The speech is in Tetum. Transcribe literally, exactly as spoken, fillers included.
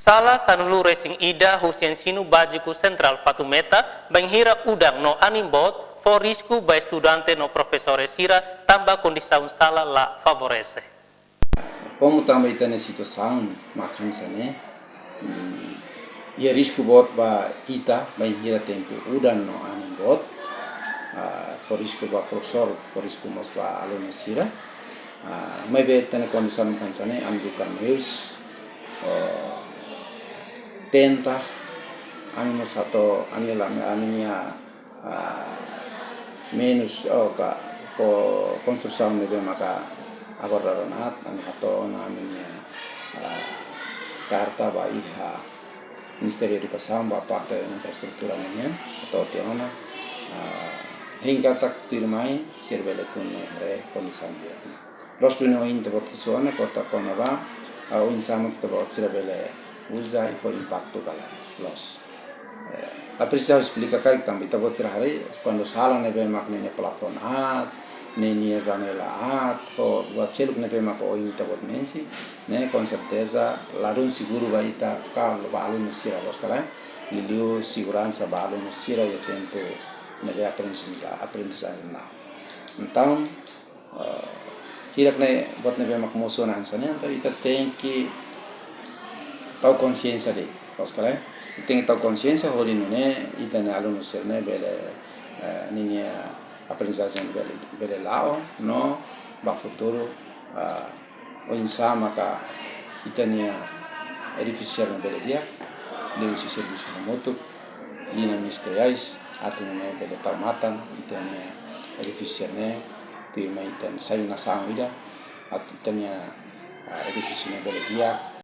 Sala sanulu-resin-ida husi Ensinu Báziku Sentrál Fatumeta, bainhira udan no anin boot, fó risku ba estudante no profesór sira tanba kondisaun sala la favorese. Komu tanba ita-nia situasaun mak hanesan ne'e, mm, iha risku boot ba ita, bainhira tempu udan no anin boot, ah, fó risku ba profesór, fó risku mós ba alunu sira. Ah, maibé ita-nia kondisaun mak hanesan ne'e, ami buka meius, oh, tenta, ami mós hato'o, ami la, ami-nia, ah, menus, oh, ka, ko, konstrusaun ne'ebé maka agora rona, ami hato'o ona ami-nia, ah, karta ba iha Ministériu Edukasaun ba parte infraestrutura nian, hato'o tiha ona, ah, hein katak tuirmai sira bele tun mai haree kondisaun hirak ne'e. Loos duni ohin ita-boot husu ona kota kona-ba, ah, oinsá mak ita-boot sira bele uza i fó impaktu ka lae. Loos. Eh, la presiza esplika karik tanba ita-boot sira haree, kuandu sala ne'ebé mak ninia plafoun aat, ninia janela aat, ho buat seluk ne'ebé mak ohin ita-boot mensi, ne'e, konserteza, ladún seguru ba ita, ka ba alunu sira, loos ka lae, liuliu seguransa ba alunu sira iha tempu ne'ebé aprendizajen, aprendizajen la'o. Entaun, eh, hirak ne'e buat ne'ebé mak mosu ona hanesan ne'e, entaun ita tenke tau konsiénsia de'it, loos ka lae. Ita tenke tau konsiénsia hodi nune'e ita-nia alunu sira-ne'e bele, eh, ninia aprendizajen bele, bele la'o, no ba futuru, eh, oinsá maka ita-nia edifísiu ne'e bele di'ak, liuhusi servisu hamutuk, liña ministeriais, atu nune'e bele tau matan ita-nia edifísiu ne'e, tuirmai ita sai nasaun ida, atu ita-nia, ah, edifísiu ne'e bele di'ak.